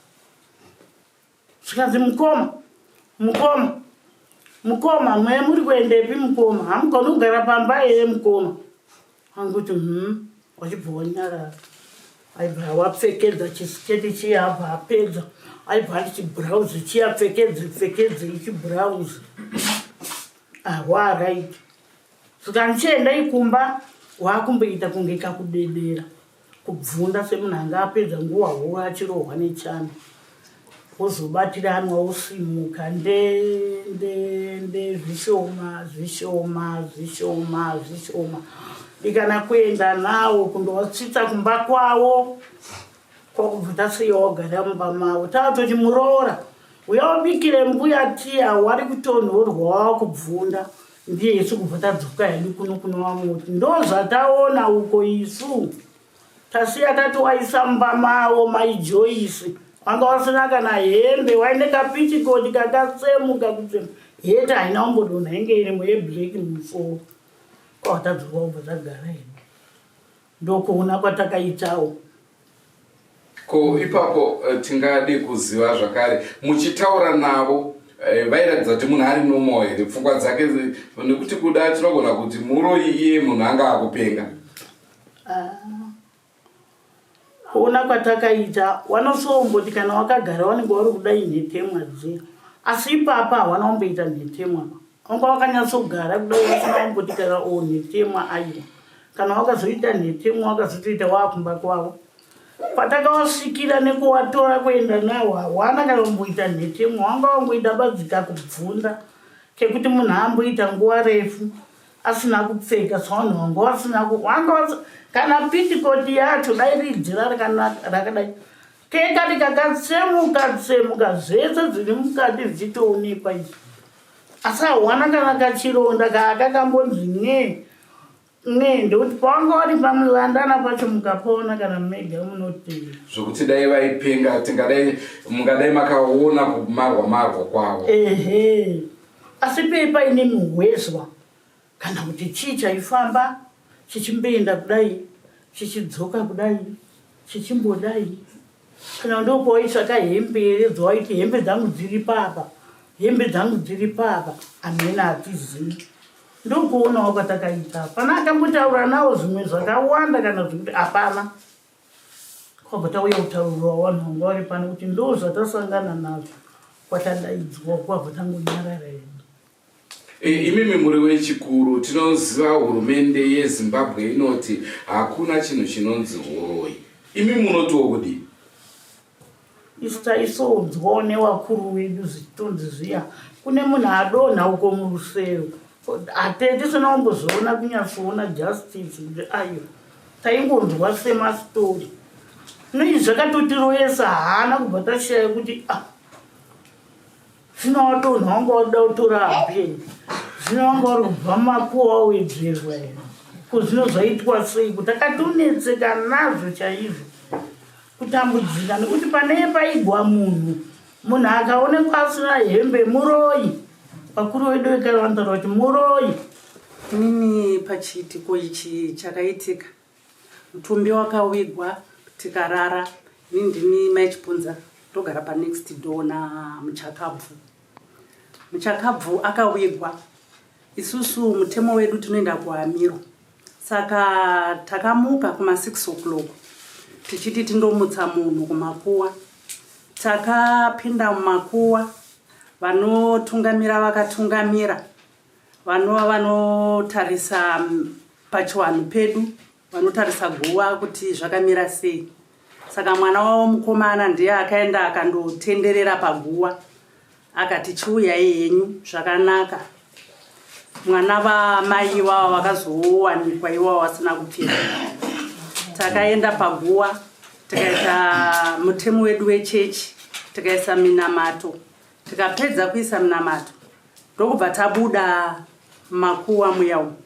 Zvikanzi mukoma, mukoma, mukoma, mwe muri kuendepi mukoma? Hamugoni kugara pamba here mukoma? Anguti hmm, wachibva wanyarara. Aibva wapfekedza chisiketi chiya abva apedza. Aibva ati chibhurauzi chiya pfekedze pfekedze ichibhurauzi. Ah, waaraiti. Zvikanzi chiendai kumba wakumboita kunge kakudedera. Kubvunda semunhu anga apedza nguva huru achirohwa nechando wozobatiranwa wosimuka nde nde nde zvishoma zvishoma zvishoma zvishoma ndikana kuenda nawo kundovatsvitsa kumba kwavo kwakubva tasiya wagara mumba mavo taatoti muroora uya ubikire mbuya tiya wari kutonhorwa wakubvunda Ndiye isu kubva tadzoka hedu kuno kunova muti ndozvataona uko isu tasiya tati waisa mumba mavo mai Joyce wanga wasina kana hembe waine kapitikoti kakatsemuka kutsema hete haina kumbodonha inge irimo yeblack mumusoro kwatadzoka kubva tagara hedu ndokuona kwatakaitawo Ko ipapo eh, tingade kuziva zvakare muchitaura navo eh, vairatidza kuti munhu ari normal here pfungwa dzake nekuti kuda tinogona kuti muroyi iye munhu anga akupenga ah. kuona kwatakaita wanosomboti kana wakagara wanenge wari kudai nhetemwa dziya asi ipapa hawana kumboita nhetemwa wanga wakanyatsogara kudai wasina kumboti kana o nhetemwa aiwa kana wakazoita nhetemwa wakazotoita waakumba kwavo patakawasvikira nekuwatora kuenda nawo hawana kana kumboita nhetemwa wanga wangoita badzi kakubvunda kekuti munhu amboita nguva refu asina kupfeka savanhu vanga vasina wanga kana pitikoti yacho dai rijira rakadai keka rikakatsemuka tsemuka zvese zviri mukati zvichitoonekwa izvi asi hawana kana kachironda kaakakambonzi ne ne ndekuti pawanga wari pamulandana pacho mukapaona kana mega munotenda zvokuti dai vaipenga tingadai mungadai makaona kumarwa marwa kwavo ehe asi pei paine muhwezwa kana kuti chii chaifamba chichimboenda kudai chichidzoka kudai chichimbodai kana ndopawaitsvaka hembe here dzawaiti hembe dzangu dziri papa hembe dzangu dziri papa amene hatizivi ndokuonawo kwatakaita hapana akambotaura nawo zvimwe zvakawanda kana zvekuti hapana kwabva tauya kutaurwa vanhu vanga vari pano kuti ndo zvatasangana nazvo kwatadaidzwa kwabva tangonyarara hedu. E, imimi muri wechikuru, tinoziva hurumende yeZimbabwe inoti hakuna chinhu chinonzi uroyi. Imi munotiwo kudii? Isu taisonzwawo nevakuru vedu zvitonzi zviya kune munhu adonha uko murusero, hate tisina kumbozoona kunyatsoona justice kuti ayo taingonzwa semastori. Nei zvakatotiroyesa hana kubva tashaya kuti ah, zvino wadonha wanga wada kutora api, zvino wanga uri kubva mumakuwa wawedzerwa here, ko zvino zvaitwa sei? Kuti takatonetseka nazvo chaizvo, kutambudzika nekuti pane paigwa munhu, munhu akaonekwa asina hembe muroyi. Vakuru vedu vekare vanotaura kuti muroyi. Inini pachiitiko ichi chakaitika, mutumbi wakawigwa tikarara. Ini ndini Mai Chipunza, ndogara panext door namuchakabvu. Muchakabvu akawigwa, isusu mutemo wedu tinoenda kuamiro, saka takamuka kuma6 o'clock tichiti tindomutsa munhu kumakuwa. Takapinda mumakuwa, vanotungamira vakatungamira, vanova vanotarisa pachiwanhu pedu, vanotarisa guva kuti zvakamira sei. Saka mwana wavo mukomana ndiye akaenda akandotenderera paguva, akati chiuyai henyu zvakanaka. Mwana vamai ivava vakazowanikwa ivavo vasina kupfeka. Takaenda paguva, tikaita mutemo wedu wechechi, tikaisa minamato. Tikapedza kuisa minamato, ndokubva tabuda mumakuwa muya umu.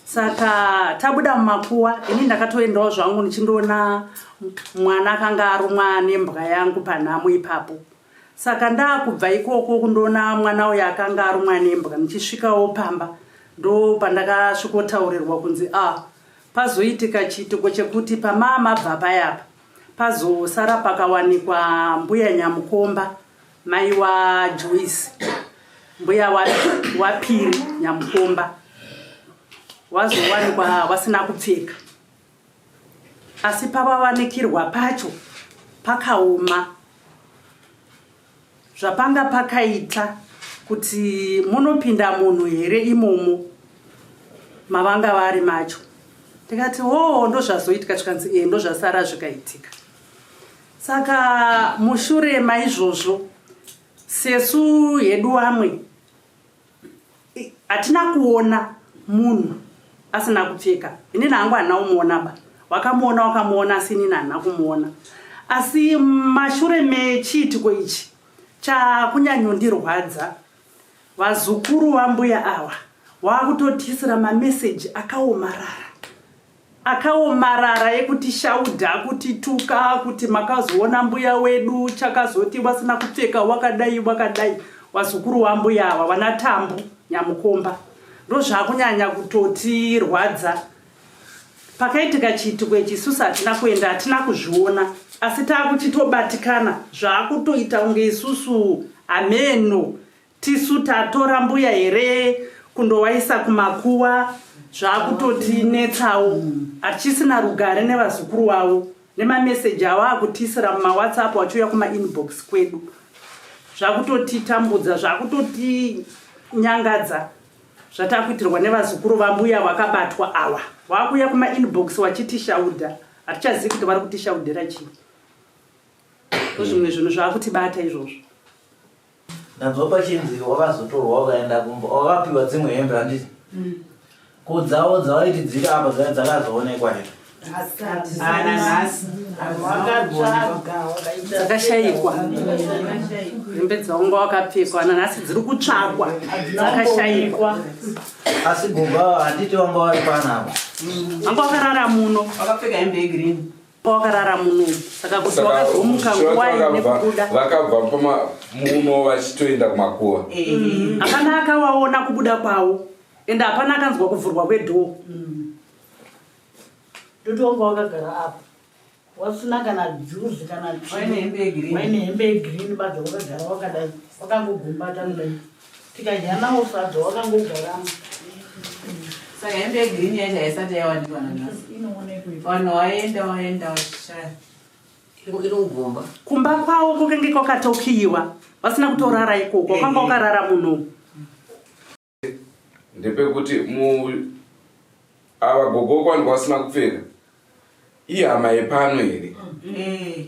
Saka tabuda mumakuwa, ini ndakatoendawo zvangu ndichindoona mwana akanga arumwa nembwa yangu panhamo ipapo. Saka ndaakubva ikoko kundoona mwana uyo akanga arumwa nembwa, ndichisvikawo pamba ndo pandakasvikotaurirwa kunzi a ah, pazoitika chiitiko chekuti pamaa mabva payapa pazosara pakawanikwa mbuya Nyamukomba, mai waJoyce, mbuya waPiri Nyamukomba, wazowanikwa wasina kupfeka. Asi pavawanikirwa pacho pakaoma zvapanga pakaita kuti munopinda munhu here imomo mavanga vari macho. Ndikati hoo, ndozvazoitika? Zvikanzi e, ndozvasara zvikaitika. Saka mushure maizvozvo sesu hedu vamwe hatina kuona munhu asina kupfeka. Inini hangu handina kumuona ba, wakamuona wakamuona, asi inini handina kumuona. Asi mashure mechiitiko ichi chakunyanyondirwadza, vazukuru vambuya ava wakutotisira mameseji akaomarara, akaomarara ekuti shaudha, kutituka kuti makazoona mbuya wedu chakazoti wasina kupfeka, wakadai wakadai. Wazukuru wambuya ava wana Tambu Nyamukomba, ndozvakunyanya kutotirwadza. Pakaitika chiitiko ichi isusu hatina kuenda, hatina kuzviona, asi taakuchitobatikana zvaakutoita kunge isusu hameno tisu tatora mbuya here kundowaisa kumakuwa. Zvakutotinetsawo, hatichisina rugare nevazukuru wavo nemameseji avo akutiisira mumaWhatsApp vachiuya kumainbox kwedu. Zvakutotitambudza, zvakutotinyangadza zvatakuitirwa nevazukuru vambuya vakabatwa awa, vakuuya kumainbox vachitishaudha. Hatichazivi kuti vari kutishaudhira chii. Zvimwe zvinhu zvakutibata izvozvo. Ndanzwa pachinzi wakazotorwa ukaenda kumba wakapiwa dzimwe hembe, handiti? Ko dzavo dzavaiti dziri apa dzai dzakazoonekwa here? Nanhasi dzakashayikwa hembe dzaunga wakapfekwa, nanhasi dziri kutsvakwa, dzakashayikwa. Asi gogo ava handiti wanga vari panapa? Vanga wakarara muno. Wakapfeka hembe yegreen. Wakarara muno, saka kuti wakazomuka nguwai nekubuda? Vakabva muno vachitoenda kumakuva. Hapana akawaona kubuda kwavo, ende hapana akanzwa kuvhurwa kwedhoo. Ndoti wanga wakagara apa wasina kana juzi kana Waine hembe yegreen. Waine hembe yegreen badza, wakagara wakadai, wakangogumbata kudai, tikadya nawo sadza wakangogaramo. Saka hembe yegreen yacho haisati yawanikwa nanhasi? Inoonekwa. Vanhu waenda waenda vachishaya. Iri mugomba. Kumba kwavo kukenge kwakatokiyiwa, vasina kutorara ikoko, wakanga wakarara muno. ndepekuti mu ava gogo kwangu vasina kupfeka ihama yepano here? Eh.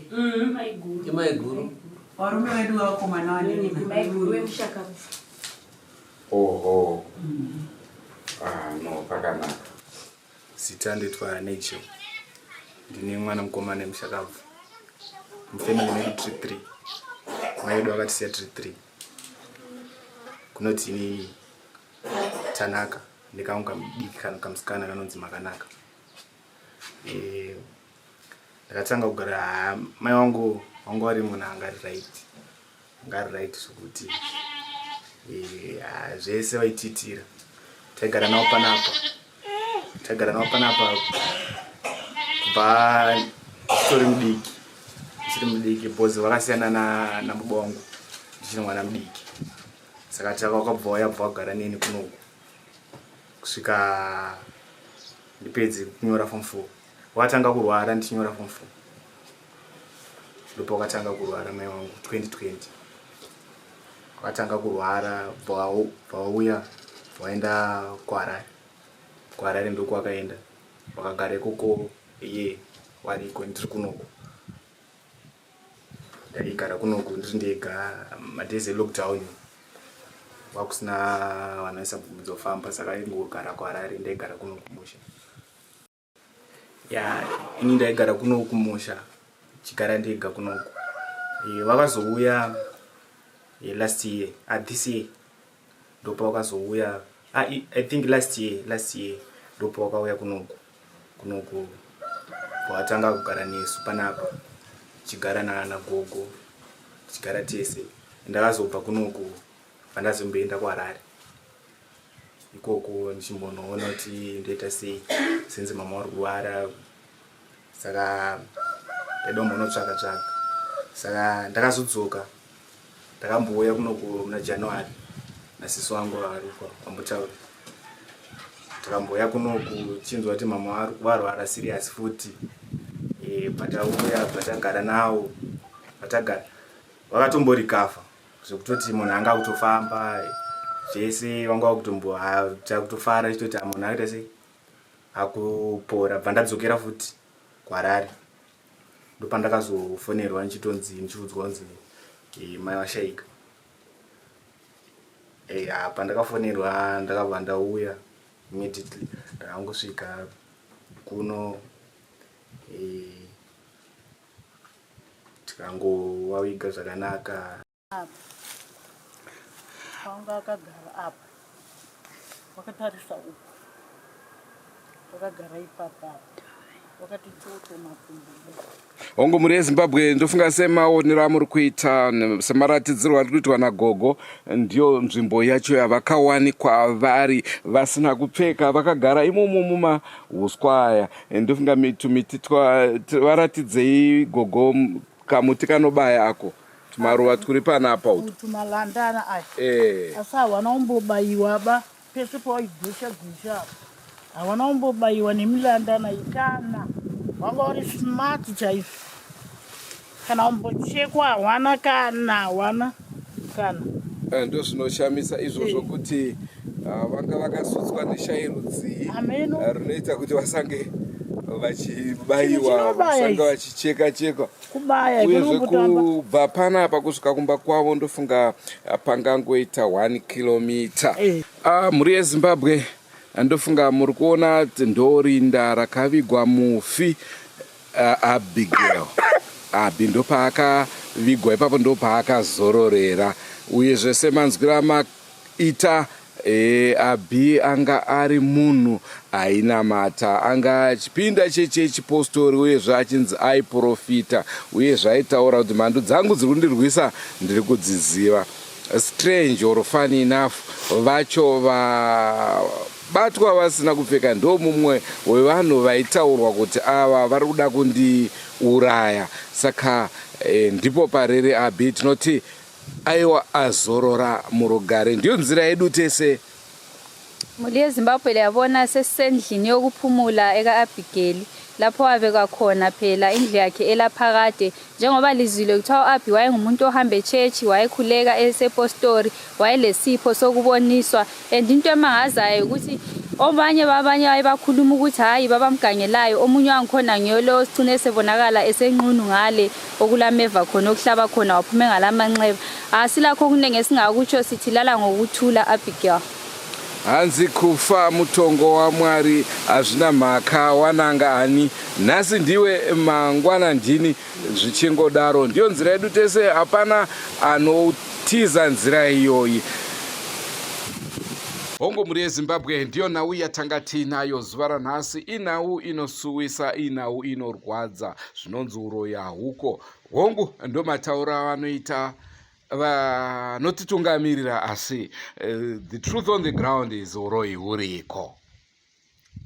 Imaiguru. Varume vedu vakomana vanenina. Maiguru vemushakabvu. Oho. Ah, no, pakanaka. Zita ndoitwa Nigel. Ndine mwana mukomana wemushakabvu. Mufamily medu tiri 3. Mai vedu vakatisiya tiri 3. Kunoti ini Tanaka nekamwe kamudiki kana kamusikana kanonzi Makanaka. Eh, ndakatanga kugara ah, mai vangu vangu vari munhu anga ari right. Anga ari right zvekuti eh, ah, zvese vaitiitira. Taigara navo panapa. Taigara navo panapa kubva ndichitori mudiki. Ndichiri mudiki because vakasiyana na nababa vangu ndichiri mwana mudiki. Saka takakabva vauya bva vagara neni kunoku kusvika ndipedze kunyora form 4. Wakatanga kurwara ndichinyora form 4. Ndipo wakatanga kurwara mai wangu 2020. Wakatanga kurwara bva vauya vaenda kuHarare. KuHarare ndokwakaenda. Vakagara ikoko iye wariko ndiri kunoku. Ndaigara kunoku ndiri ndega madays elockdown kwakusina vanhu vaisabvumidzwa kufamba saka aingogara kuHarare ndaigara kuno kumusha. Ya ini ndaigara kuno kumusha chigara ndega kunoku. Eh, vakazouya eh, last year ah, this year ndopa vakazouya ah, I think last year last year ndopa vakauya kunoku kunoku vatanga kugara nesu panapa chigara nagogo tichigara tese. Ndakazobva kunoku vandazomboenda kuHarare ikoko ndichimbonoona kuti ndoita sei since mama vari kurwara saka ndaida kumbonotsvaka tsvaka saka ndakazodzoka ndakambouya kunoku muna January nasisi wangu varikwa vambotaura takambouya kunoku chinzwa kuti mama varwara serious futi e, patauya patagara nawo patagara vakatomborikafa zvekutoti munhu anga akutofamba zvese vanga vakutombo takutofara chitoti munhu akaita sei akupora bva ndadzokera futi kuHarare ndopandakazofonerwa ndichitonzi ndichiudzwa kunzi e, mai vashaika e, pandakafonerwa ndakabva ndauya immediately ndakangosvika kuno e, tikangovaviga zvakanaka. Wanga akagara apa wakatarisa uku wakagara ipapa wakati toto makumbo. Hongu mhuri yeZimbabwe ndofunga semaonero amuri kuita semaratidzirwo ari kuitwa nagogo ndiyo nzvimbo yacho yavakawanikwa vari vasina kupfeka vakagara imomo mumahuswa aya ndofunga tumiti varatidzei gogo kamuti kanobaya ako tumaruva turi panapa utu tumalandana aya eh. Asi hawana kumbobayiwa ba pese pawaigwesha gwesha apa hawana kumbobayiwa nemilandana iyi kana wanga uri smart chaizvo kana kumbochekwa hawana kana hawana kana Eh, ndozvinoshamisa izvozvo kuti ah, vanga vakasutswa neshai rudzii Hameno. ah, rinoita kuti vasange Chinhu vachibayiwa chinobaya vasange ichi. vachicheka chekwa Kubaya uyezve ikunombotamba kubva panapa kusvika kumba kwavo ndofunga ah, pangangoita 1 kilomita Eh. Ah, mhuri yeZimbabwe ndofunga muri kuona ndorinda rakavigwa mufi uh, Abigail Abi ndopaakavigwa ipapo ndopaakazororera uyezve semanzwiro amaita e, Abi anga ari munhu ainamata anga achipinda chechi yechipostori uyezve achinzi aiprofita uyezve aitaura kuti mhandu dzangu dziri kundirwisa ndiri kudziziva. Strange or funny enough vacho vabatwa vasina kupfeka ndo mumwe wevanhu vaitaurwa kuti ava vari kuda kundiuraya saka eh, ndipo parere Abi tinoti aiwa azorora murugare ndiyo nzira yedu tese. Muli yeZimbabwe liyabona sesisendlini yokuphumula eka-Abigail lapho wabekwa khona phela indlu yakhe elaphakade njengoba lizwile kuthiwa u-Abi wayengumuntu ohamba etshetshi wayekhuleka esepostori wayelesipho sokuboniswa and into emangazayo ukuthi obanye babanye bayebakhuluma ukuthi hhayi babamgangelayo omunye wangikhona ngiyolo osicine esebonakala esenqunu ngale okulameva khona okuhlaba khona waphume ngalamanxeba asilakho okuningi esingakutsho sithi lala ngokuthula Abigail Hanzi kufa mutongo waMwari hazvina mhaka wananga ani nhasi ndiwe mangwana ndini zvichingodaro ndiyo nzira yedu tese hapana anotiza nzira iyoyi hongu mhuri yezimbabwe ndiyo nhau yatanga tiinayo zuva ranhasi inhau inosuwisa inhau inorwadza zvinonzi uroyi hahuko hongu ndomatauro avanoita vanotitungamirira asi the truth on the ground is uroyi huriko.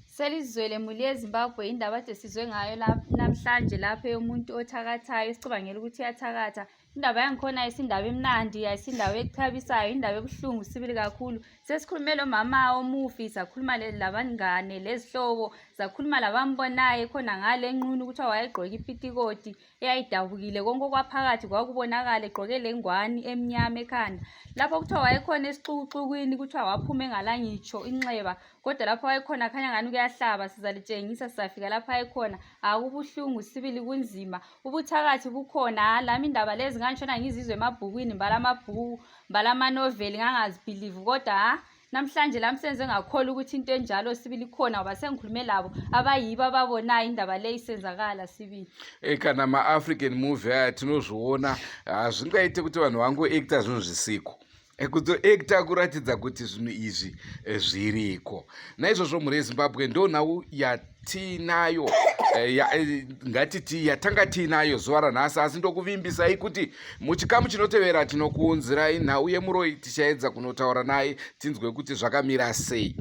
Selizwele muli yeZimbabwe indaba ade sizwe ngayo namhlanje lapho yomuntu othakathayo esicabangela ukuthi uyathakatha. Indaba yangikhona ayisindaba emnandi, ayisindaba echabisayo, indaba ebuhlungu sibili kakhulu. Sesikhulume lomama omufi, sakhuluma labangane, lezihlobo, sakhuluma labambonayo khona ngale enqunu kuthiwa wayegqoke ipitikoti eyayidabukile konke okwaphakathi kwakubonakala egqoke le ngwani emnyama ekhanda lapho kuthiwa wayekhona esixukuxukwini kuthiwa waphuma engala ngitsho inxeba kodwa lapho wayekhona khanya ngani kuyahlaba sizalitshengisa sizafika lapho ayekhona akubuhlungu sibili kunzima ubuthakathi bukhona ha lami indaba lezi ngangitshona ngizizwe emabhukwini mbala amabhuku mbala amanoveli ngangazibhilivi kodwa ha Namhlanje lami senze ngakholwa ukuthi into enjalo sibili ikhona ngoba sengikhulume labo abayibo ababonayo indaba le isenzakala sibili. Eh, kana maafrican movie aya tinozviona hazvingaite kuti vanhu vangoacta zvinhu zvisiko eh, kutoacta kuratidza kuti zvinhu izvi eh, zviriko naizvozvo mhuri yezimbabwe ndo nhau yatiinayo eh, ya, eh, ngatiti yatanga tiinayo zuva ranhasi asi ndokuvimbisai kuti muchikamu chinotevera tinokuunzirai nhau yemuroyi tichaedza kunotaura naye tinzwe kuti zvakamira sei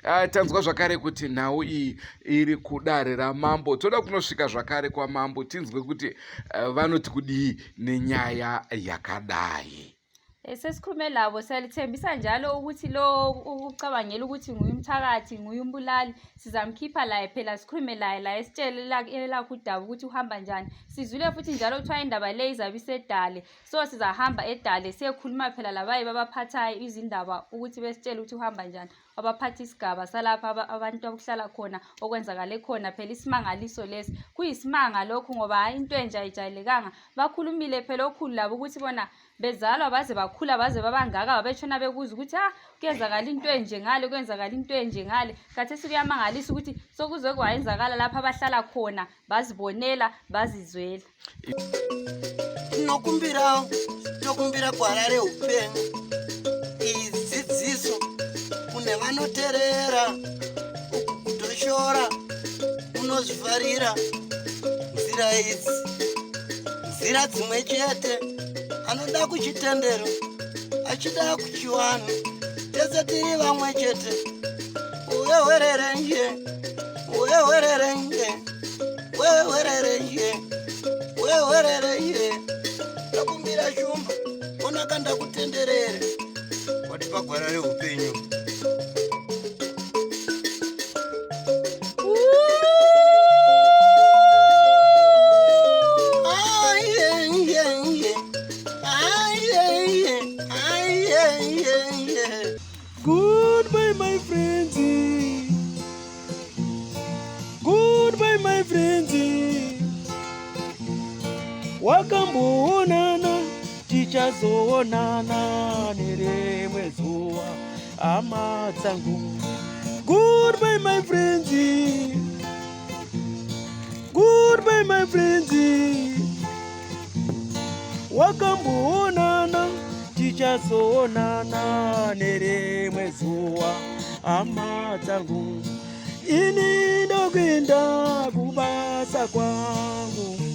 uh, tanzwa zvakare kuti nhau iyi iri kudare ramambo toda kunosvika zvakare kwamambo tinzwe kuti uh, vanoti kudii nenyaya yakadai Eh, sesikhulume labo siyalithembisa njalo ukuthi lo ucabangela ukuthi nguye umthakathi nguye umbulali sizamkhipha laye phela sikhulume laye laye sitshele elakho udaba ukuthi uhamba njani sizwile futhi njalo kuthiwa indaba le izabe isedale so sizahamba edale siyekhuluma phela labaye babaphathayo izindaba ukuthi besitshele ukuthi uhamba njani abaphatha isigaba salapha abantu abakuhlala khona okwenzakale khona phela isimangaliso lesi kuyisimanga lokhu ngoba hayi into enje ayijayelekanga bakhulumile phela okhulu labo ukuthi bona bezalwa baze bakhula baze babangaka babetshona bekuza ukuthi ah kuyenzakala into enje ngale kuyenzakala into enje ngale khathesi kuyamangalisa ukuthi sokuze kwayenzakala lapha abahlala khona bazibonela bazizwela tinokumbirawo tokumbira gwara reupenyu iyi dzidziso kune vanoterera uku kutoshora unozvifarira nzira idzi nzira dzimwe chete anoda kuchitendero achida kuchiwanhu tese tiri vamwe chete uyewererenje uyewererenje wewererenje wewererenje ndakumbira shumba onaka ndakutenderere watipa gwara reupenyu Goodbye, my friends. Goodbye, my friends. Wakamboonana, tichazoonana nerimwe zuva, hama dzangu. Goodbye, my friends. Goodbye, my friends. Wakamboonana, tichazoonana nerimwe zuva, hama dzangu. Ini ndokuenda kubasa kwangu.